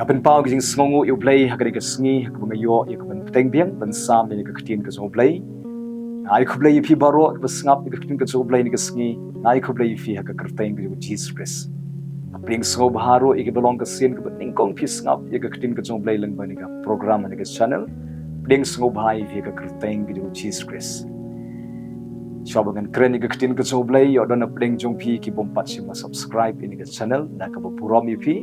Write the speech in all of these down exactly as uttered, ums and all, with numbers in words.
Nga pynpaw ka jingsngewnguh ïa U Blei ha kane ka sngi, ha kaba nga ïoh ïa ka ban bteng biang ban sam ïa ka ktien ka jong U Blei. Nga ai khublei ïa phi baroh kiba sngap ïa ka ktien ka jong U Blei ha kane ka sngi. Nga ai khublei ïa phi ha ka kyrteng ka jong U Jisu Khrist. Nga pdiang sngewbha ruh ïa kiba long ka sien kaba nyngkong phi sngap ïa ka ktien ka jong U Blei lyngba kane ka program ha kane ka channel. Pdiang sngewbha ïa phi ha ka kyrteng ka jong U Jisu Khrist. Shuwa ba ngan kren ïa ka ktien ka jong U Blei, ïoh don na pdeng jong phi ki bym pat shym la subscribe ïa kane ka channel, na kaba burom ïa phi.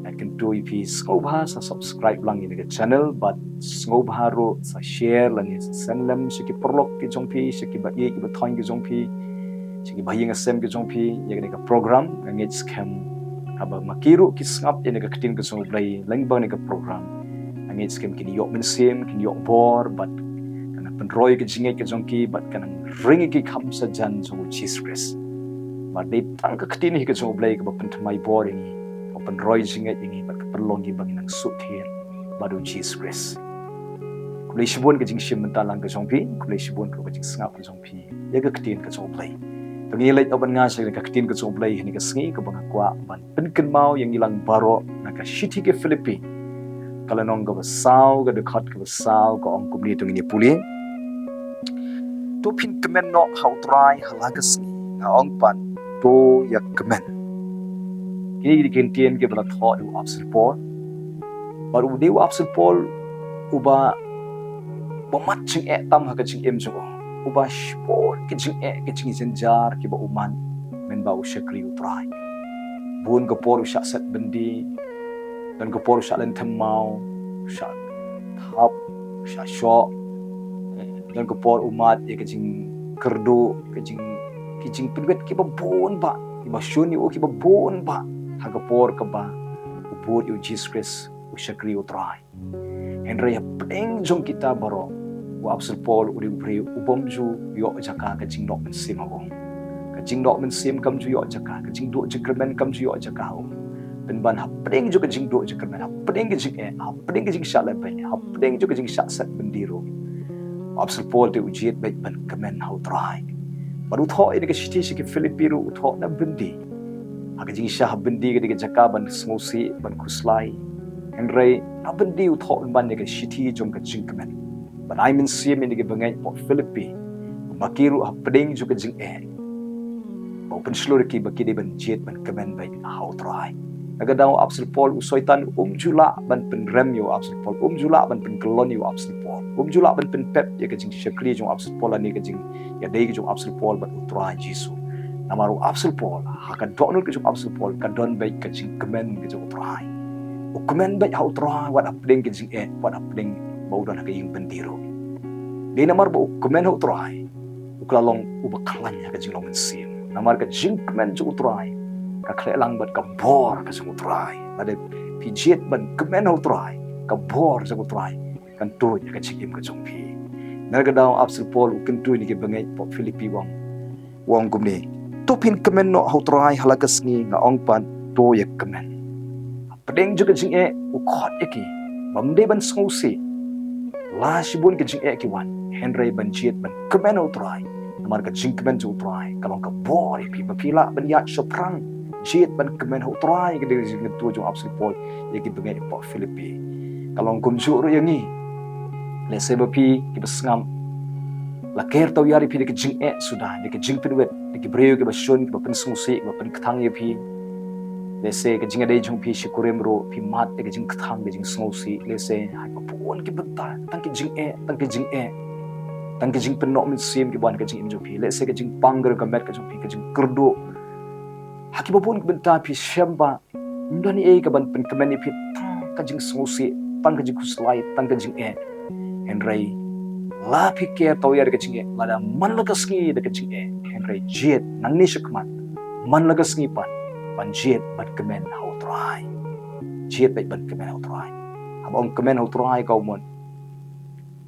Nga kyntu ïa phi sngewbha sa subscribe lang ïa kane ka channel, bad sngewbha ruh sa share lane sa send lem sha ki paralok ki jong phi, sha kiba ïeit kiba thoiñ ki jong phi, sha kiba ïing sem ki jong phi, ïa kane ka program. Nga ngeit skhem haba ma ki ruh ki sngap ïa kane ka ktien ka jong U Blei lyngba kane ka program, nga ngeit skhem kin ïoh mynsiem, kin ïoh bor, bad kan pynroi ka jingngeit ka jong ki, bad kan ring ïa ki kham sajan jong U Jisu Khrist. Bad dei tang ka ktien hi ka jong U Blei kaba pynthymmai bor ïa ngi, kaba pynroi jingngeit ïa ngi, bad ka pynlong ïa ngi ba ngin nang suk thied bad U Jisu Khrist. Khublei shibun ka jingshim bynta lang ka jong phi, khublei shibun ruh ka jingsngap ka jong phi ïa ka ktien ka jong U Blei. To ngin leit noh ban nga sha ka ktien ka jong U Blei ha kane ka sngi, kaba nga kwah ban pynkynmaw ïa ngi lang baroh na ka shithi ki Philippi, ka lynnong kaba saw, ka dkhot kaba saw, ka ong kumne, to ngin ïa pule. To phin kmen noh ha U Trai ha la ka sngi, nga ong pat, to ïa kmen. Kine ki dei ki ktien kiba la thoh da u Apostol Paul. Bad u dei u Apostol Paul uba, uba mad jingeh tam ha ka jingim jong u. Uba shah bun ki jingeh, ki jingjynjar kiba u mad mynba u shakri U Trai. Bun ka por u shah set byndi, don ka por u shah lynthem maw, u shah thap, u shah shoh, don ka por u mad ïa ka jingkyrduh, ka jing, ki jingpynwit kiba bun bah, kiba shun ïa u kiba bun bah, ha ka por kaba u bud ïa U Jisu Khrist, u shakri U Trai. Hynrei hapdeng jong kita baroh, u Apostol Paul u dei u briew u bym ju ïoh jaka ka jingnoh mynsiem ha u. Ka jingnoh mynsiem kam ju ïoh jaka, ka jingduh jingkyrmen kam ju ïoh jaka ha u. Pynban hapdeng jong ka jingduh jingkyrmen, hapdeng ka jingeh, hapdeng ka jingshah lehbeiñ, hapdeng jong ka jingshah set byndi ruh, u Apostol Paul te u jied beit ban kmen ha U Trai. Bad u thoh ïa kane ka shithi sha ki Philippi ruh u thoh na byndi. Ha ka jingshah ha byndi ka dei ka jaka ban sngewsih, ban khuslai. Hynrei na byndi u thoh pynban ïa ka shithi jong ka jingkmen, ban ai mynsiem ïa ki bangeit hapoh Philippi, ba ma ki ruh hapdeng jong ka jingeh, ba u pynshlur ïa ki ba ki dei ban jied ban kmen beit ha U Trai. Na ka daw u Apostol Paul, u Soitan um ju lah ban pynrem ïa u Apostol Paul, um ju lah ban pynkyllon ïa u Apostol Paul, um ju lah ban pynpep ïa ka jingshakri jong u Apostol Paul lane ka jingïadei ka jong u Apostol Paul bad U Trai Jisu. Namar u Apostol Paul, ha ka dohnud ka jong u Apostol Paul, ka don beit ka jingkmen ka jong U Trai. U kmen beit ha U Trai wat hapdeng ka jingeh, wat hapdeng ba u don ha ka ïing byndi ruh. Dei namar ba u kmen ha U Trai, u ka la long uba khlaiñ ha ka jinglong mynsiem. Namar ka jingkmen jong U Trai ka khleh lang bad ka bor ka jong U Trai. Lada phi jied ban kmen ha U Trai, ka bor jong U Trai kan tuid ha ka jingim ka jong phi. Na ka daw u Apostol Paul u kyntu ïa ki bangeit hapoh Philippi, u ong, u ong kumne, to phin kmen noh ha U Trai ha la ka sngi, nga ong pat, to ïa kmen. Hapdeng jong ka jingeh u khot ïa ki ba ym dei ban sngewsih la shibun ki jingeh ki wan, hynrei ban jied ban kmen ha U Trai. Namar ka jingkmen jong U Trai ka long ka bor ïa phi, ba phi lah ban ïaid shaphrang. Jied ban kmen ha U Trai, ka dei ka jingkyntu jong u Apostol Paul ïa ki bangeit hapoh Philippi. Ka long kumjuh ruh ïa ngi. Lehse ba phi kiba sngap la ker tawiar ïa phi da ka jingeh suda, da ka jingpynwit, da ki briew kiba shun, kiba pynsngewsih, kiba pynkthang ïa phi. Lehse ka jingïadei jong phi shi kurim ruh phi mad da ka jingkthang, ka jingsngewsih. Lehse ha kiba bun ki bynta tang ki jingeh, tang ki jingeh, tang ki jingpynnoh mynsiem kiba wan ha ka jingim jong phi. Lehse ka jingpang ka rung ka met ka jong phi, ka jingkyrduh. Ha kiba bun ki bynta phi shem ba ym don ei ei ka ban pynkmen ïa phi, tang ka jingsngewsih, tang ka jingkhuslai, tang ka jingeh. Hynrei la phi ker tawiar da ka jingeh, lada man la ka sngi da ka jingeh, hynrei jied nangne shakhmat, man la ka sngi pat, ban jied ban kmen ha U Trai. Jied beit ban kmen ha U Trai. Haba ong kmen ha U Trai, ka mut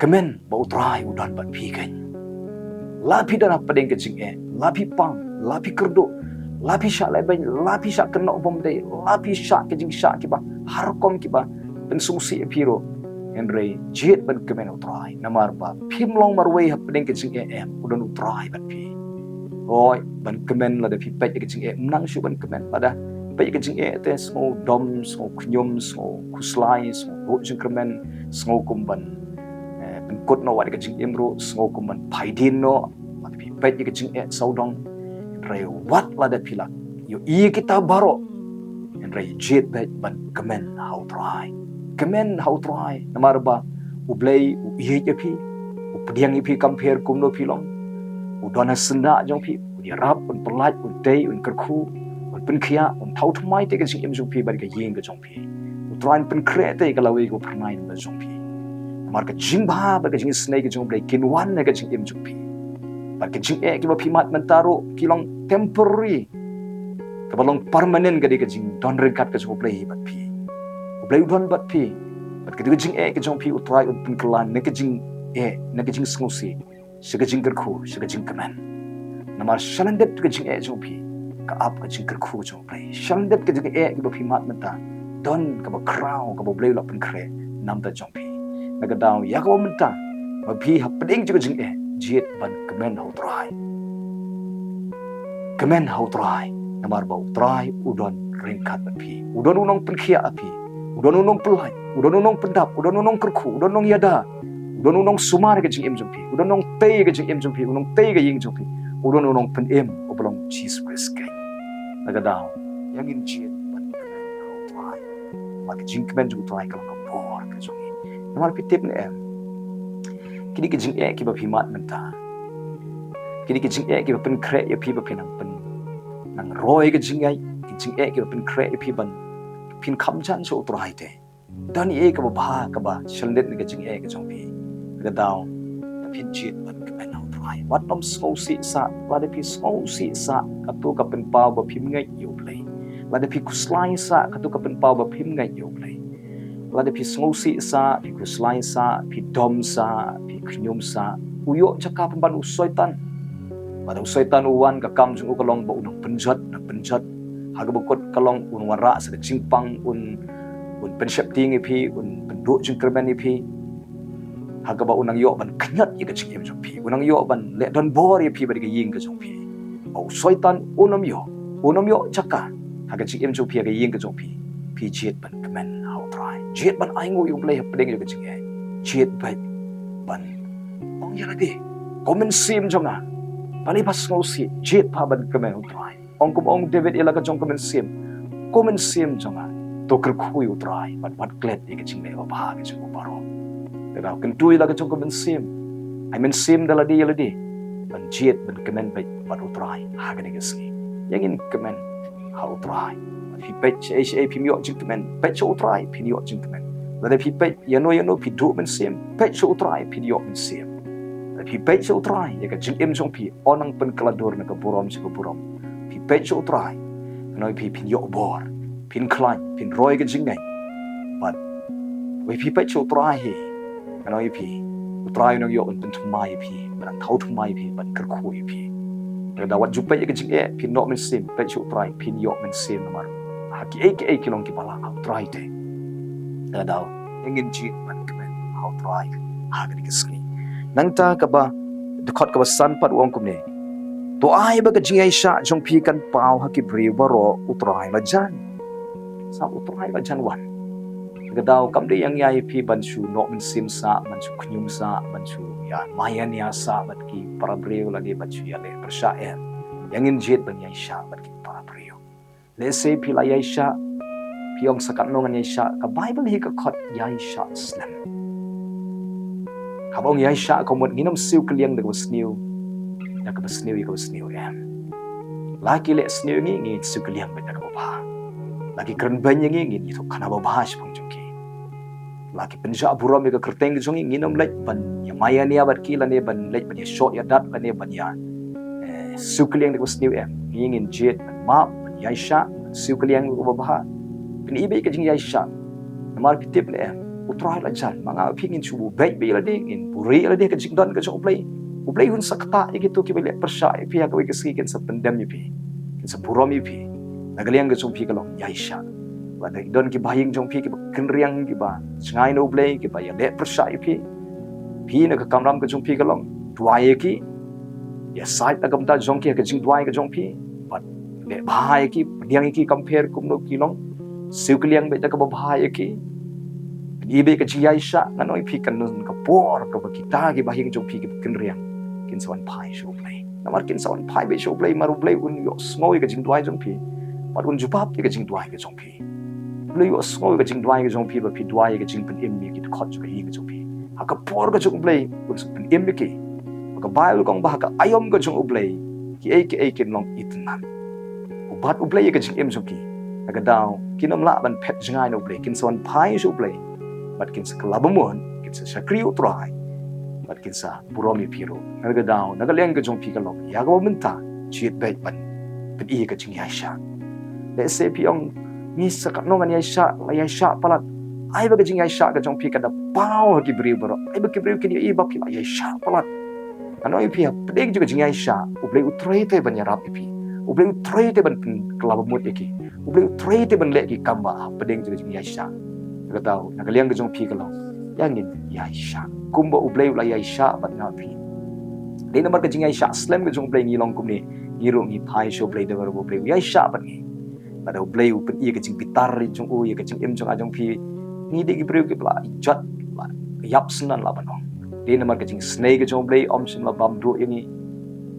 kmen ba U Trai u don bad phi kein. La phi don hapdeng ka jingeh, la phi pang, la phi kyrduh, la phi shah lehbeiñ, la phi shah kynnoh bymdei, la phi shah ki jingshah kiba har rukom kiba pynsngewsih ïa phi ruh, hynrei jied ban kmen ha U Trai. Namar ba phim long marwei hapdeng ka jingeh, em, u don U Trai bad phi. Hooid, ban kmen lada phi peit ïa ka jingeh, ym nang shuh ban kmen. Lada peit ka jingeh te, sngew dom, sngew khñium, sngew khuslai, sngew duh jingkyrmen, sngew kum ban, eh, pynkut noh wat ka jingim ruh, sngew kum ban phai dien noh. Lada phi peit ïa ka jingeh sawdong, hynrei wat lada phi la ïohi ïa kita baroh, hynrei jied beit ban kmen ha U Trai. Kmen ha U Trai, namar ba U Blei u ïeit ïa phi, u pdiang ïa phi kam pher kumno phi long. U don ha syndah jong phi, un ïarap, un pyllait, un tei, un kyrkhu, un pynkhiah, un thaw thymmai te ka jingim jong phi bad ka ïing ka jong phi. U Trai un pynkhreh te ka lawei ka phyrnai na jong phi. Namar ka jingbha bad ka jingisynei ka jong U Blei kin wan na ka jingim jong phi. Bad ka jingeh kiba phi mad mynta ruh ki long temporary. Kaba long permanent ka dei ka jingdon ryngkat ka jong U Blei bad phi. U Blei u don bad phi. Bad ka dei ka jingeh ka jong phi, U Trai un pynkylla na ka jingeh, na ka jingsngewsih, sha ka jingkyrkhu, sha ka jingkmen. Namar shalyndet ka jingeh jong phi, ka ap ka jingkyrkhu jong U Blei. Shalyndet ka jingeh kiba phi mad mynta, don kaba khraw kaba U Blei u la pynkhreh na bynta jong phi. Na ka daw ïa kaba mynta, ma phi hapdeng jong ka jingeh, jied ban kmen ha U Trai. Kmen ha U Trai, namar ba U Trai u don ryngkat bad phi. U don u nongpynkhiah ïa phi. U don u nongpyllait, u don u nongpyndap, u don u nongkyrkhu, u don u nongïada, u don u nongsumar ka jingim jong phi, u don u nongtei ka jingim jong phi, u nongtei ka ïing jong phi, u don u nongpynim, uba long Jisu Khrist. Na ka daw, ïa ngin jied ban kmen ha U Trai. Namar ka jingkmen jong U Trai ka long ka bor ka jong ngi. Namar phi tip ne em, kine ki jingeh kiba phi mad mynta, kine ki jingeh kiba pynkhreh ïa phi ba phi nang pyn, nang roi ka jingngeit, ki jingeh kiba pynkhreh ïa phi ban phin kham jan sha U Trai te. Don ei kaba bha kaba shalyndet na ka jingeh ka jong phi. Na ka daw, phin jied ban kmen ha U Trai. Wat nym sngewsih sah, lada phi sngewsih sah, kato ka pynpaw ba phim ngeit ïa U Blei. Lada phi khuslai sah, kato ka pynpaw ba phim ngeit ïa U Blei. Lada phi sngewsih sah, phi khuslai sah, phi dom sah, phi khñium sah, u ïoh jaka pynban u Soitan. Bad u Soitan u wan, ka kam jong u ka long ba u nang pynjot, nang pynjot. Ha kaba kut ka long un wanrah sa ka jingpang, un, un pynsheptieng ïa phi, un pynduh jingkyrmen ïa phi. Ha kaba u nang ïoh ban kynjat ïa ka jingim jong phi, u nang ïoh ban leh donbor ïa phi bad ka ïing ka jong phi. Ba u Soitan un ym ïoh, un ym ïoh jaka ha ka jingim jong phi, ha ka ïing ka jong phi. Phi jied ban kmen ha U Trai. Jied ban ainguh ïa U Blei hapdeng jong ka jingeh. Jied beit ban ong ïa lade, ko mynsiem jong nga, balei pha sngewsih? Jied pha ban kmen ha U Trai. Ong kum ong David ïa la ka jong ka mynsiem, ko mynsiem jong nga, to kyrkhu ïa U Trai bad wat klet ïa ka jingleh babha ka jong u baroh. Te daw kyntu ïa la ka jong ka mynsiem, ai mynsiem da lade ïa lade ban jied ban kmen beit bad U Trai ha kane ka sngi. Ïa ngin kmen ha U Trai. Bad phi peit shaei shaei phim ïoh jingkmen, peit sha U Trai phin ïoh jingkmen. Lada phi peit ïano ïano phi duh mynsiem, peit sha U Trai phin ïoh mynsiem. Lada phi peit sha U Trai ïa ka jingim jong phi, un nang pynkylla dur na ka burom sha ka burom. Phi peit sha U Trai, ngan ong ïa phi phin ïoh bor, phin khlaiñ, phin roi ka jingngeit. Bad wei phi peit sha U Trai hi, ngan ong ïa phi, U Trai u nang ïoh ban pynthymmai ïa phi, ban nang thaw thymmai ïa phi, ban kyrkhu ïa phi. Te da wat ju peit ïa ka jingeh phin noh mynsiem, peit sha U Trai phin ïoh mynsiem namar ha kiei kiei ki long kiba lah ha U Trai te. Te da ïa ngin jied ban kmen ha U Trai ha kane ka sngi. Nangta kaba, dkhot kaba san pat u ong kumne. To ai ba ka jingïaishah jong phi kan paw ha ki briew baroh, U Trai la jan. Sa U Trai la jan wan. Ka daw kam dei ïa ngi ïa phi ban shu noh mynsiem sah, ban shu khñium sah, ban shu ïa mai ïa nia sah bad ki para briew lane ban shu ïaleh pyrshah, em. Ïa ngin jied ban ïaishah bad ki para briew. Lehse phi la ïaishah, phi ong sa katno ngan ïaishah, ka Baibl hi ka khot ïaishah slem. Haba ong ïaishah ka mut ngin ym siew kylliang da kaba sniew, da kaba sniew ïa kaba sniew, em. La ki leh sniew ïa ngi, ngin siew kylliang beit da kaba bha. La ki kren beiñ ïa ngi, ngin ïathuh khana babha shaphang jong ki. La ki pynjah burom ïa ka kyrteng ka jong ngi, ngin ym leit ban ïa mai ïa nia bad ki lane ban leit ban ïa shoh ïa dat lane ban ïa, eh, siew kylliang da kaba sniew, em. Ngi ngin jied ban map, ban ïaishah, ban siew kylliang da kaba bha. Phin i beit ka jingïaishah. Namar phi tip ne em, U Trai la jan, ma nga phi ngin shu beit beit ïa lade, ngin buhrieh ïa lade ka jingdon ka jong U Blei. U Blei un sa ktah ïa kito kiba leh pyrshah ïa phi ha kawei ka sngi, kin sa pyndem ïa phi, kin sa burom ïa phi. Na ka liang ka jong phi ka long ïaishah. Lada don kiba ha ïing jong phi kiba kynriang, kiba jngai na U Blei, kiba ïaleh pyrshah ïa phi, phi na ka kamram ka jong phi ka long duwai ïa ki. Ïasaid na ka bynta jong ki ha ka jingduwai ka jong phi. Bad Leh bha ïa ki, pdiang ïa ki compare kumno ki long. Siew kylliang beit da kaba bha ïa ki. Pyn-i beit ka jingïaishah, ngan ong ïa phi kan don ka por kaba kita ki bahaïing jong phi kiba kynriang kin sa wan phai sha U Blei. Namar kin sa wan phai beit sha U Blei, namar U Blei un ïohsngew ïa ka jingduwai jong phi. Bad un jubab ïa ka jingduwai ka jong phi. U Blei u ïohsngew ïa ka jingduwai ka jong phi ba phi duwai ïa ka jingpynim ïa ki dkhot jong ka ïing ka jong phi. Ha ka por ka jong U Blei un sa pynim ïa ki. Ba ka Baibl ka ong ba ha ka aïom ka jong U Blei kiei kiei kin long itynnad. U bat U Blei ïa ka jingim jong ki. Na ka daw kin ym lah ban phet jngai na U Blei, kin sa wan phai sha U Blei. Bad kin sa kylla bamut, kin sa shakri U Trai. Bad kin sa burom ïa phi ruh. Na ka daw, na ka liang ka jong phi ka long ïa kaba mynta, jied beit ban pyn-i ïa ka jingïaishah. Lehse phi ong, ngi sa katno ngan ïaishah, la ïaishah palat. Ai ba ka jingïaishah ka jong phi ka da paw ha ki briew baroh. Ai ba ki briew kin ïohi ba phi la ïaishah palat. Ngan ong ïa phi, hapdeng jong ka jingïaishah, U Blei u trei te ban ïarap ïa phi. U Blei u trei te ban pynkylla bamut ïa ki. U Blei u trei te ban leh ki kam bha hapdeng jong ka jingïaishah. Na ka daw, na ka liang ka jong phi ka long, ïa ngin ïaishah kumba U Blei u la ïaishah bad nga phi. Dei namar ka jingïaishah slem ka jong U Blei ngi long kumne, ngi ruh ngi phai sha U Blei, dei namar U Blei u ïaishah bad ngi. Lada U Blei u pyn-i ïa ka jingbitar jong u ïa ka jingim jong nga jong phi, ngi dei ki briew kiba la jot, la ïap synran lah ban ong. Dei namar ka jingisynei ka jong U Blei, ym shym la bam duh ïa ngi.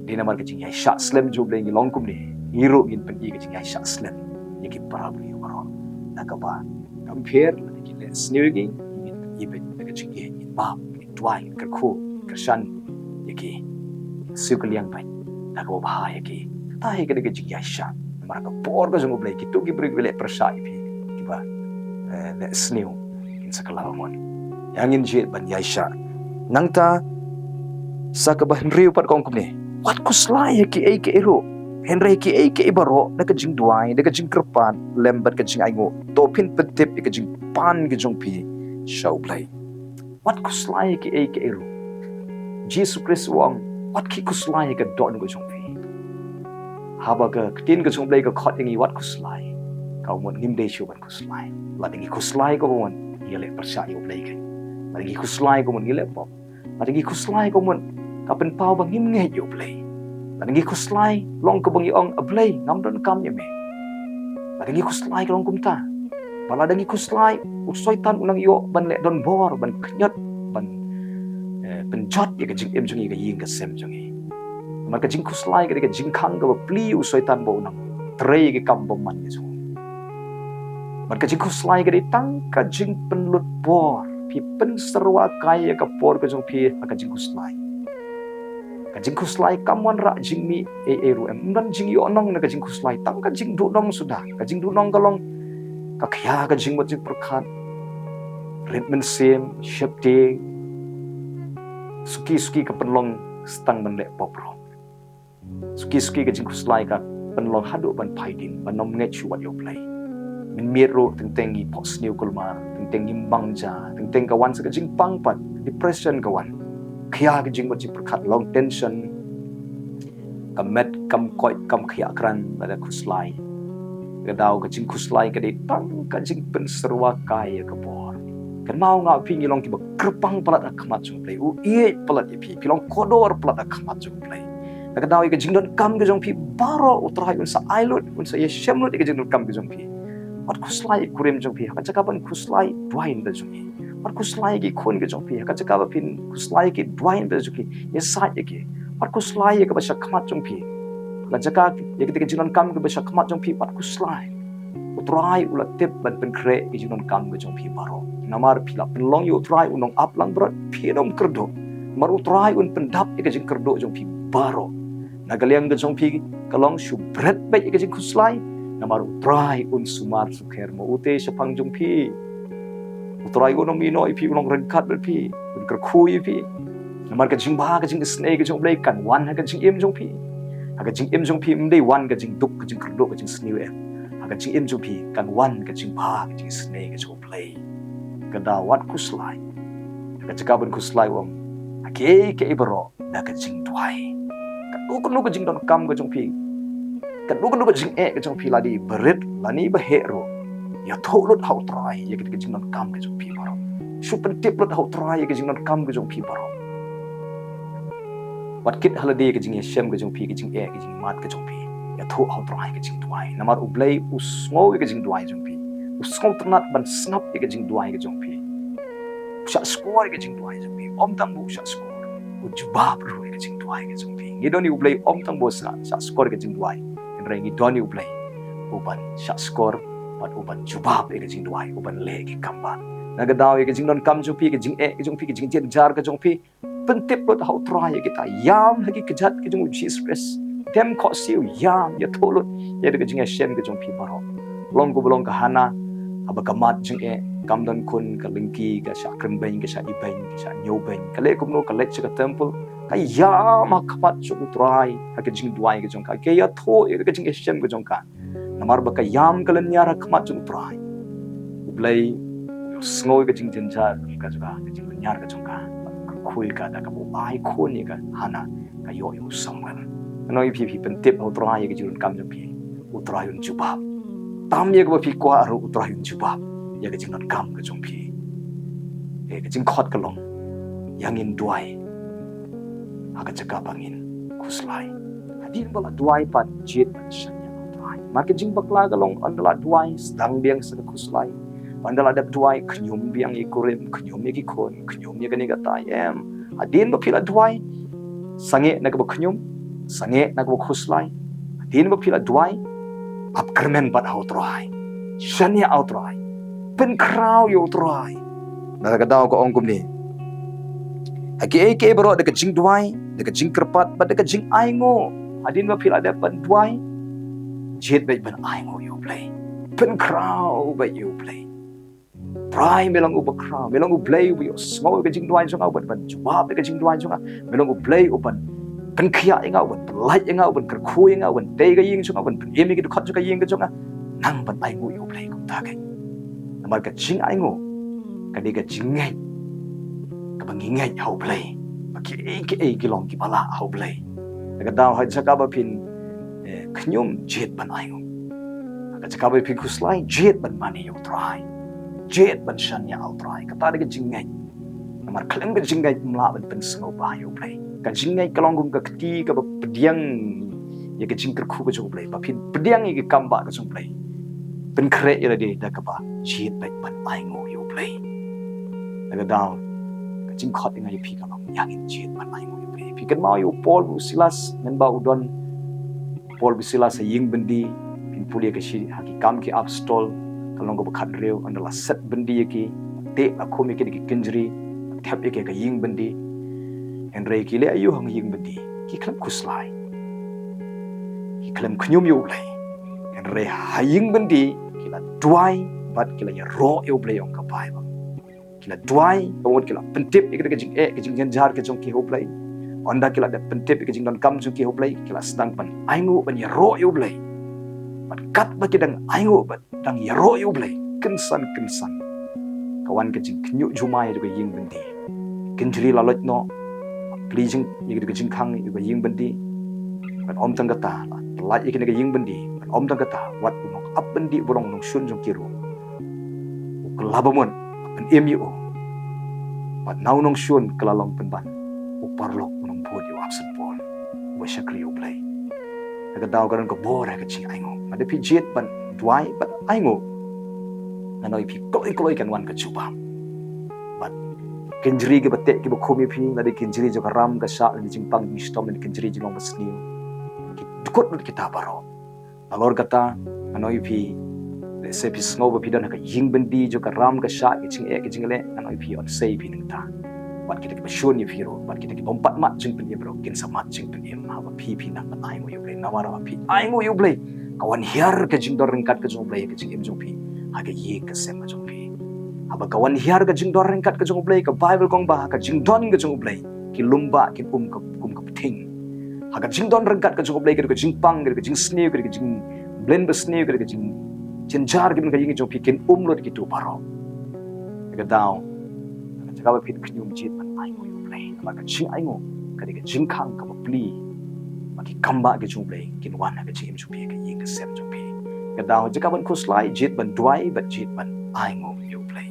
Dei namar ka jingïaishah slem jong U Blei ngi long kumne, ngi ruh ngin pyn-i ka jingïaishah slem ïa ki para briew baroh. Na kaba compare lane ki leh sniew ïa ngi, ngin pyn-i beit da ka jingeh, ngin map, ngin duwai, ngin kyrkhu, ngin kyrshan ïa ki. Siew kylliang beit da kaba bha ïa ki. Kata hi ka dei ka jingïaishah. Namar ka por ka jong U Blei, kito ki briew kiba leh pyrshah ïa phi, kiba, eh, leh sniew, kin sa kylla bamut. Ïa ngin jied ban ïaishah. Nangta sa kaba hynriew pat ka ong kumne, wat khuslai ha kiei kiei ruh. Hynrei ha kiei kiei baroh, da ka jingduwai, da ka jingkyrpad lem bad ka jingainguh, to phin pyntip ïa ka jingpan ka jong phi sha U Blei. Wat khuslai ha kiei kiei ruh. Jisu Khrist u ong, wat ki khuslai ha ka dohnud ka jong phi. Haba ka ktien ka jong U Blei ka khot ïa ngi wat khuslai, ka ong mut ngim dei shuh ban khuslai. Lada ngi khuslai ka ong mut ngi leh pyrshah ïa U Blei kein. Lada ngi khuslai ka ong mut ngi leh pop. Lada ngi khuslai ka ong mut ka pynpaw ba ngim ngeit ïa U Blei. Lada ngi khuslai long kaba ngi ong, A Blei, ngam donkam ïa me. Lada ngi khuslai ka long kumta. Ba lada ngi khuslai, u Soitan u nang ïoh ban leh donbor, ban khñiot, ban, eh, pynjot ïa ka jingim jong ngi, ka ïing ka sem jong ngi. Namar ka jingkhuslai ka dei ka jingkhang kaba plie u Soitan ba u nang trei ïa ki kam bymman ka jong u. Namar ka jingkhuslai ka dei tang ka jingpynlut por. Phi pynsyrwa kai ïa ka por ka jong phi ha ka jingkhuslai. Ka jingkhuslai kam wanrah jingmih ei ei ruh em. Ym don jingïohnong na ka jingkhuslai, tang ka jingduhnong suda. Ka jingduhnong ka long ka khia ka jingmut jingpyrkhat, rit mynsiem, sheptieng. Suki suki ka pynlong sa tang ban leh pop ruh. Suki suki ka jingkhuslai ka pynlong haduh ban phai dien, ban ym ngeit shuh wat ïa U Blei. Mynmiet ruh teng teng ngi phohsniew kulmar, teng teng ngim bang ja, teng teng ka wan sa ka jingpang pat, depression ka wan. Khia ka jingmut jingpyrkhat, long tension. Ka met kam koit kam khia kran lada khuslai. Ka daw ka jingkhuslai ka dei tang ka jingpynsyrwa kai ïa ka por. Kynmaw, nga phi ngi long kiba kyrpang palat ha khmat jong U Blei, u ïeit palat ïa phi, phi long kordor palat ha khmat jong U Blei. Na ka daw ïa ka jingdonkam ka jong phi baroh U Trai un sa ai lut, un sa ïashem lut ïa ka jingdonkam ka jong phi. Wat khuslai ïa ka kurim jong phi, ha ka jaka ban khuslai, duwai na bynta jong ki. Wat khuslai ïa ki khun ka jong phi, ha ka jaka ba phin khuslai ïa ki, duwai na bynta jong ki, ïasaid ïa ki. Wat khuslai ïa kaba sha khmat jong phi, ha ka jaka ïa kata ka jingdonkam kaba sha khmat jong phi, wat khuslai. U Trai u la tip ban pynkhreh ïa ka jingdonkam ka jong phi baroh. Namar phi la pynlong ïa U Trai u nongap langbrot, phin ym kyrduh. Namar U Trai un pyndap ïa ka jingkyrduh jong phi baroh. Na ka liang ka jong phi ka long shu bret beit ïa ka jingkhuslai. Namar U Trai un sumar sukher mo ute shaphang jong phi. U Trai un ym ïehnoh ïa phi, u long ryngkat bad phi, un kyrkhu ïa phi. Namar ka jingbha ka jingisynei ka jong U Blei kan wan ha ka jingim jong phi. Ha ka jingim jong phi ym dei wan ka jingduk ka jingkyrduh ka jingsniew em. Ha ka jingim jong phi kan wan ka jingbha ka jingisynei ka jong U Blei. Ka daw wat khuslai. Ha ka jaka ban khuslai u ong, ha kiei kiei baroh da ka jingduwai. Kano kano ka jingdonkam ka jong phi, kano kano ka jingeh ka jong phi, lada i barit lane i baheh ruh, ïathuh lut ha U Trai ïa ka jingdonkam ka jong phi baroh. Shu pyntip lut ha U Trai ïa ka jingdonkam ka jong phi baroh. Wat kit ha lade ka jingïashem ka jong phi, ka jingeh, ka jingmad ka jong phi. ïathuh ha u Trai ka jingduwai. Namar U Blei u sngew ïa ka jingduwai jong phi. U sngewtynnat ban sngap ïa ka jingduwai ka jong phi. U shah skor ïa ka jingduwai jong phi. Ym tang ba u shah skor, u jubab ruh ïa ka jingduwai ka jong phi. Ngi don ïa U Blei ym tang ba u shah, shah skor ïa ka jingduwai. Hynrei ngi don ïa U Blei uban shah skor bad uban jubab ïa ka jingduwai, uban leh ki kam bad. Na ka daw ïa ka jingdonkam jong phi, ka jingeh ka jong phi, ka jingjynjar ka jong phi, pyntip lut ha u Trai ïa kita. Ïam ha ki kjat ki jong U Jisu Khrist. Dem khohsiew, ïam, ïathuh lut ïa ka jingïashem ka jong phi baroh. Long kumba long ka Hana, haba ka mad jingeh, kam don khun, ka lyngkhi, ka shah kren beiñ, ka shah ibeiñ, ka shah ñiewbeiñ, ka leh kumno, ka leit sha ka temple, ka ïam ha khmat jong u Trai ha ka jingduwai ka jong ka, ka ïathuh ïa ka jingïashem ka jong ka. Namar ba ka ïam ka lynñiar ha khmat jong u Trai, U Blei u sngew ïa ka jingjynjar ka jong ka, ka jinglynñiar ka jong ka. Ka kyrkhu ïa ka da kaba u ai khun ïa ka Hana, ka ïoh ïa u Samuel. Ngan ong ïa phi, phi pyntip ha u Trai ïa ka jingdonkam jong phi, u Trai un jubab. Tam ïa kaba phi kwah ruh u Trai un jubab ïa ka jingdonkam ka jong phi. Eh, ka jingkhot ka long, ïa ngin duwai ha ka jaka ba ngin khuslai. Hadien ba la duwai pat, jied ban shaniah ha u Trai. Namar ka jingbakla ka long, ynda la duwai, sdang biang sa ka khuslai. Ynda la dep duwai, khñium biang ïa ki kurim, khñium ïa ki khun, khñium ïa kane kata, em. Hadien ba phi la duwai, sangeh na kaba khñium, sangeh na kaba khuslai. Hadien ba phi la duwai, ap kyrmen pat ha u Trai. Shaniah ha u Trai. Pynkhraw ïa u Trai. Na ka daw ka ong kumne, ha kiei kiei baroh, da ka jingduwai, da ka jingkyrpad bad da ka jingainguh. Hadien ba phi la dep ban duwai, jied beit ban ainguh ïa U Blei. Pynkhraw beit ïa U Blei. Trai, me long uba khraw, me long U Blei uba ïohsngew ïa ka jingduwai jong nga, uban, ban jubab ïa ka jingduwai jong nga. Me long U Blei uban pynkhiah ïa nga, uban pyllait ïa nga, uban kyrkhu ïa nga, uban tei ka ïing jong nga, uban pynim ïa ki dkhot jong ka ïing ka jong nga. Nang ban ainguh ïa U Blei kumta keiñ. Namar ka jingainguh ka dei ka jingngeit kaba ngi ngeit ha U Blei ba kiei kiei ki long kiba lah ha U Blei. Na ka daw ha jaka ba phin, eh, khñium, jied ban ainguh. Ha ka jaka ba phin khuslai, jied ban mane ïa u Trai. Jied ban shaniah ha u Trai. Kata dei ka jingngeit. Namar khlem ka jingngeit ym lah ban pynsngewbha ïa U Blei. Ka jingngeit ka long kum ka kti kaba pdiang ïa ka jingkyrkhu ka jong U Blei. Ba phin pdiang ïa ka kam bah ka jong U Blei, pynkhreh ïa lade da kaba jied beit ban ainguh ïa U Blei. Na ka daw ka jingkhot ïa nga ïa phi ka long, ïa ngin jied ban ainguh ïa U Blei. Phi kynmaw ïa u Paul bad u Silas, mynba u don Paul bad Silas ha ïing byndi, phin pule ka shi-, ha ki Kam ki Apostol, ka lynnong kaba khathynriew, ynda la set byndi ïa ki, teh la khum ïa ki da ki kynjri, thep ïa ki ha ka ïing byndi. Hynrei ki leh aïu ha ïing byndi? Ki khlem khuslai. Ki khlem khñium ïa U Blei. Hynrei ha ïing byndi ki la duwai bad ki la ïaroh ïa U Blei, ong ka Baibl. Ki la duwai, ka mut ki la pyntip ïa ka jingeh, ka jingjynjar ka jong ki ha U Blei. Ynda ki la dep pyntip ïa ka jingdonkam jong ki ha U Blei, ki la sdang ban ainguh, ban ïaroh ïa U Blei. Bad katba ki dang ainguh bad dang ïaroh ïa U Blei, kynsan kynsan ka wan ka jingkhñiuh jumai ha ka ïing byndi. Kynjri la loit noh, plie jing, ïa ka jingkhang ïa ka ïing byndi. Bad ym tang kata, la pyllait ïa kane ka ïing byndi. Bad ym tang kata, wat u nongap byndi uba long u nongshun jong ki ruh, u kylla bamut ban pynim ïa u. Bad na u nongshun ka la long pynban u paralok, u nongbud ïa u Apostol Paul, uba shakri U Blei. Na ka daw ka don ka bor ha ka jingainguh. Lada phi jied ban duwai bad ainguh, ngan ong ïa phi, kloi kloi kan wan ka jubab. Bad kynjri kiba teh kiba khum ïa phi, lada kynjri jong ka ram ka shah, lada jingpang jingshitom, lada kynjri jinglong basniew, ki dkut lut kita baroh. Nalor kata, ngan ong ïa phi, lehse phi sngew ba phi don ha ka ïing byndi jong ka ram ka shah, ka jingeh ka jingleh, ngan ong ïa phi, ym sei phi nangta. Bad kita kiba shun ïa phi ruh, bad kita kibym pat mad jingpynim ruh, kin sa mad jingpynim haba phi, phi nang ban ainguh ïa U Blei. Namar haba phi ainguh ïa U Blei, ka wan hiar ka jingdon ryngkat ka jong U Blei ha ka jingim jong phi, ha ka ïing ka sem ka jong phi. Haba ka wan hiar ka jingdon ryngkat ka jong U Blei, ka Baibl ka ong ba ha ka jingdon ka jong U Blei, ki lum bah kin um ka, kum ka pthing. Ha ka jingdon ryngkat ka jong U Blei, ka dei ka jingpang, ka dei ka jingsniew, ka dei ka jingblin basniew, ka dei ka jingjynjar, ki bun ka ïing jong phi, kin um lut kito baroh. Na ka daw, na ka jaka ba phin khñium, jied ban ainguh ïa U Blei. Namar ka jingainguh ka dei ka jingkhang kaba plie ba ki kam bah ki jong U Blei kin wan ha ka jingim jong phi, ha ka ïing ka sem jong phi. Na ka daw, jaka ban khuslai, jied ban duwai bad jied ban ainguh ïa U Blei.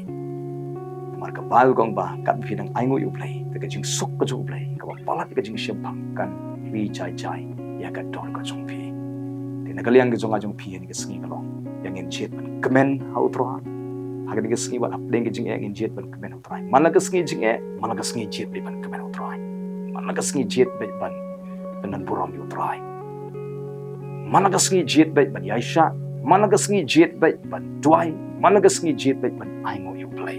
Namar ka Baibl ka ong ba katba phi nang ainguh ïa U Blei, te ka jingsuk ka jong U Blei kaba palat ïa ka jingshemphang kan ri jai jai ïa ka dor ka jong phi. Na ka liang ka jong nga jong phi ha kane ka sngi ka long, ïa ngin jied ban kmen ha u Trai. Ha kane ka sngi wat hapdeng ka jingeh ngin jied ban kmen ha u Trai. Man la ka sngi jingeh, man la ka sngi jied beit ban kmen ha u Trai. Man la ka sngi jied beit ban, ban pynburom ïa u Trai. Man la ka sngi jied beit ban ïaishah. Man la ka sngi jied beit ban duwai. Man la ka sngi jied beit ban ainguh ïa u Blei.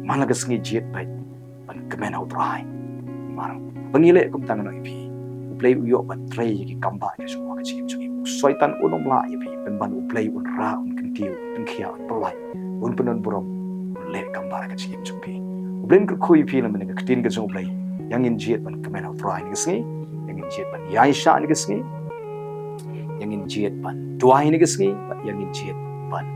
Man la ka sngi jied beit ban kmen ha u Trai. Namar ba ngi leh kumta ngan ong ïa phi, u Blei u ïoh ban trei ïa ki kambah ka jong u ha ka jingim jong ngi. U Soitan un ym lah ïa phi, pynban u Blei un rah, un kyntiew, un pynkhiah, un pyllait, un pynbun burom, un leh kambah ha ka jingim jong phi. U Blei un kyrkhu ïa phi lem na ka ktien ka jong u Blei. Ïa ngin jied ban kmen ha u Trai ha kane ka sngi, ïa ngin jied ban ïaishah ha kane ka sngi, ïa ngin jied ban duwai ha kane ka sngi, bad ïa ngin jied ban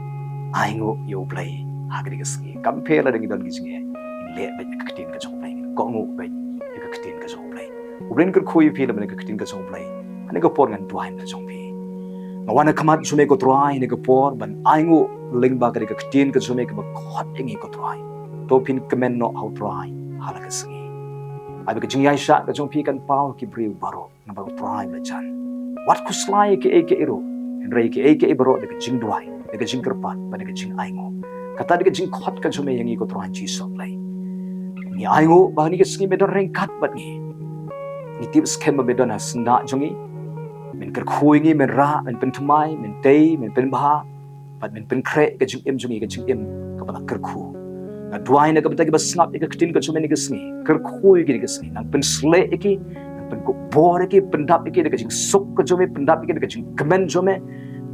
ainguh ïa u Blei ha kane ka sngi. Kam pher lada ngi don ki jingeh, ngin leh beit ïa ka ktien ka jong u Blei, ngin kohnguh beit ïa ka ktien ka jong u Blei. U Blei un kyrkhu ïa phi lem na ka ktien ka jong u Blei. Ha kane ka por ngan duwai na ka jong phi. Nga wan ha khmat jong me ko Trai ha kane ka por ban ainguh lyngba ka dei ka ktien ka jong me kaba khot ïa ngi ko Trai. To phin kmen noh ha u Trai ha la ka sngi. Ai ba ka jingïaishah ka jong phi kan paw ki briew baroh. Namar u Trai u la jan. Wat khuslai ïa kiei kiei ruh, hynrei kiei kiei baroh da ka jingduwai, da ka jingkyrpad, bad da ka jingainguh. Kata da ka jingkhot ka jong me ïa ngi ko Trai Jisu Blei. Ngi ainguh ba ha kane ka sngi me don ryngkat bad ngi. Ngi tip skhem ba me don ha syndah jong ngi. Men kyrkhu ïa ngi, men rah, men pynthymmai, men tei, men pynbha, bad men pynkhreh ka jingim jong ngi, ka jingim kaba la kyrkhu. Nga duwai na ka bynta kiba sngap ïa ka ktien ka jong me ha kane ka sngi. Kyrkhu ïa ki ha kane ka sngi. Nang pynshlei ïa ki, nang pynkupbor ïa ki, pyndap ïa ki da ka jingsuk ka jong me, pyndap ïa ki da ka jingkmen jong me.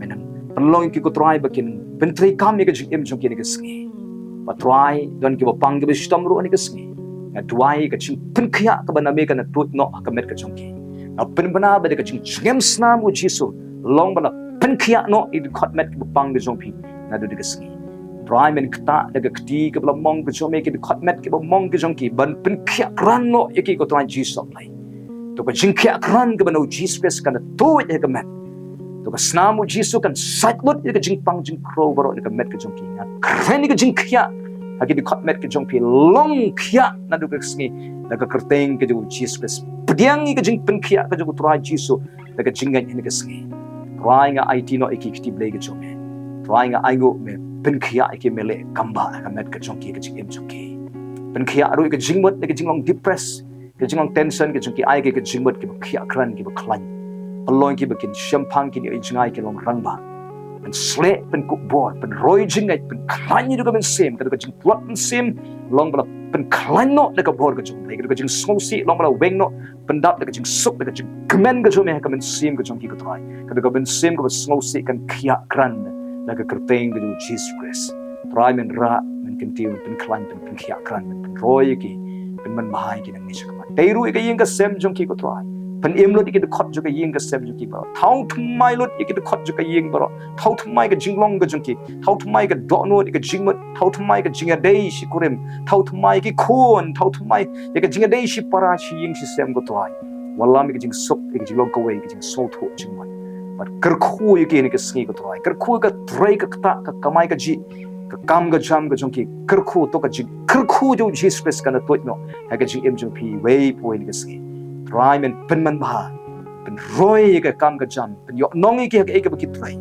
Men nang pynlong ïa ki ko Trai ba kin pyntreikam ïa ka jingim jong ki ha kane ka sngi. Ba Trai, don kiba pang kiba shitom ruh ha kane ka sngi. Nga duwai ka jingpynkhiah kaba na me kan tuid noh ha ka met ka jong ki. Nga pynbna ba da ka jingjngem snam u Jisu, long ba la pynkhiah noh ïa ki dkhot met kiba pang ka jong phi naduh kane ka sngi. Trai, men ktah da ka kti kaba la mong ka jong me ïa ki dkhot met kiba mong ka jong ki, ban pynkhiah krat noh ïa ki ko Trai Jisu Blei. To ka jingkhiah krat kaba na u Jisu Khrist kan tuid ha ka met. To ka snam u Jisu kan sait lut ïa ka jingpang jingkhrew baroh na ka met ka jong ki. Nga kren ïa ka jingkhiah ha ki dkhot met ka jong phi, long khiah naduh kane ka sngi da ka kyrteng ka jong u Jisu Khrist. Pdiang ïa ka jingpynkhiah ka jong u Trai Jisu da ka jingngeit ha kane ka sngi. Trai, nga aiti noh ïa ki kti Blei ka jong me. Trai, nga ainguh me pynkhiah ïa ki, me leh kambah ha ka met ka jong ki, ka jingim jong ki. Pynkhiah ruh ïa ka jingmut, ïa ka jinglong depressed, ka jinglong tension ka jong ki, ai ka, ka jingmut kiba khiah krat, kiba khlaiñ. Pynlong ïa ki ba kin shemphang, kin ïoh jngai, kin long rangbah. Pynshlei, pynkupbor, pynroi jingngeit, pynkhlaiñ ïa ka mynsiem, ka dei ka jingtlot mynsiem, long ba la pynkhlaiñ noh da ka bor ka jong u Blei, ka dei ka jingsngewsih, long ba la weng noh, pyndap da ka jingsuk, da ka jingkmen ka jong me ha ka mynsiem ka jong ki ko Trai. Ka dei ka mynsiem kaba sngewsih kan khiah krat da ka kyrteng ka jong u Jisu Khrist. Trai, men rah, men kyntiew, men pynkhlaiñ, men pynkhiah krat, men pynroi ïa ki, pynman bha ïa ki nangne shakhmat. Tei ruh ïa ka ïing ka sem jong ki ko Trai. Pynim lut ïa ki dkhot jong ka ïing ka sem jong ki baroh. Thaw thymmai lut ïa ki dkhot jong ka ïing baroh. Thaw thymmai ka jinglong ka jong ki. Thaw thymmai ka dohnud ïa ka jingmut. Thaw thymmai ka jingïadei shi kurim. Thaw thymmai ki khun. Thaw thymmai ïa ka jingïadei shi para shi ïing shi sem ko Trai. Wallam ïa ka jingsuk, ïa ka jinglong kawei, ïa ka jingsngewthuh jingmut. Bad kyrkhu ïa ki ha kane ka sngi ko Trai. Kyrkhu ïa ka trei ka ktah, ka kamai kajih, ka kam ka jam ka jong ki. Kyrkhu, to ka jingkyrkhu jong u Jisu Khrist kan tuid noh ha ka jingim jong phi iwei pa iwei ha kane ka sngi. Trai, men pynman bha, pynroi ïa ka kam ka jam, pynïohnong ïa ki ha kaei kaba ki trei.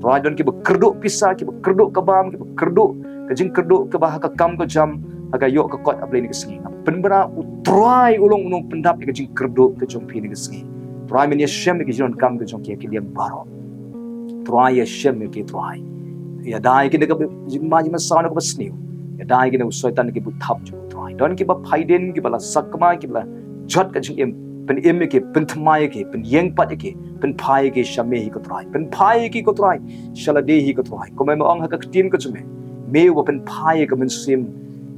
Trai, don kiba kyrduh pisa, kiba kyrduh ka bam, kiba kyrduh ka jingkyrduh kaba ha ka kam ka jam, ha ka ïoh ka kot, ah Blei, ha kane ka sngi. Nga pynbna, u Trai u long u nongpyndap ïa ka jingkyrduh ka jong phi ha kane ka sngi. Trai, men ïashem ïa ki jingdonkam ka jong ki ha ki liang baroh. Trai, ïashem ïa ki, Trai. Ïada ïa ki na ka jingma jingmynsaw na kaba sniew. Ïada ïa ki na u Soitan na ki buit thap jong u, Trai. Don kiba phai dien, kiba la sakma, kiba la jot ka jingim. Pynim ïa ki, pynthymmai ïa ki, pynïeng pat ïa ki, pynphai ïa ki sha me hi ko Trai. Pynphai ïa ki ko Trai sha lade hi ko Trai. Kumba me ong ha ka ktien ka jong me, me uba pynphai ïa ka mynsiem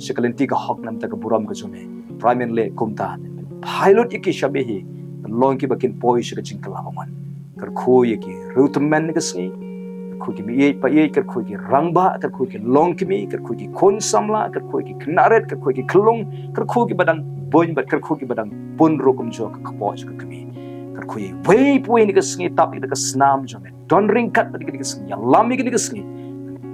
sha ka lynti ka hok na ka bynta ka burom ka jong me. Trai, men leh kumta, pynphai lut ïa ki sha me hi, pynlong ïa ki ba kin poi sha ka jingkylla bymman. Kyrkhu ïa ki, riewtymmen ha kane ka sngi. Kyrkhu ïa ki meiieit paieit, kyrkhu ïa ki rangbah, kyrkhu ïa ki longkmie, kyrkhu ïa ki khun samla, kyrkhu ïa ki khynnah rit, kyrkhu ïa ki khyllung, kyrkhu ïa kiba dang bun bad kyrkhu ïa kiba dang bun ruh kumjuh ha ka kpoh jong ka kmie. Kyrkhu ïa iwei pa iwei ha kane ka sngi, tap ïa ka snam jong me. Don ryngkat bad ki ha kane ka sngi, ïalam ïa ki ha kane ka sngi.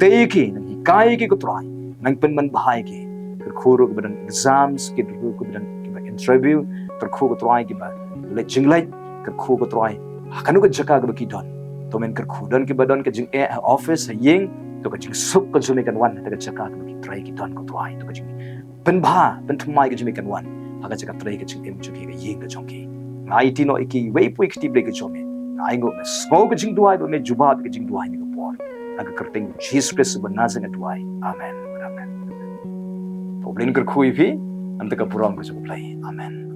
Tei ïa ki, nang hikai ïa ki ko Trai. Nang pynman bha ïa ki. Kyrkhu ruh kiba don exams, kyrkhu kiba don kiba interview, kyrkhu ko Trai kiba leit jingleit, kyrkhu ko Trai ha kano ka jaka kaba ki don. To men kyrkhu, don kiba don ka jingeh ha office, ha ïing, to ka jingsuk ka jong me kan wan ha ka jaka kaba ki trei ki don, ko Trai. To ka jingpynbha pynthymmai ka jong me kan wan ha ka jaka trei, ka jingim jong ki, ka ïing ka jong ki. Nga aiti noh ïa ki iwei pa iwei ka kti Blei ka jong me. Nga ainguh, nga sngew ka jingduwai ba me jubab ïa ka jingduwai ha kane ka por. Ha ka kyrteng Jisu Khrist uba Nasaret nga duwai. Amen. Amen. To U Blei un kyrkhu ïa phi. Nangta ka burom ka jong U Blei. Amen.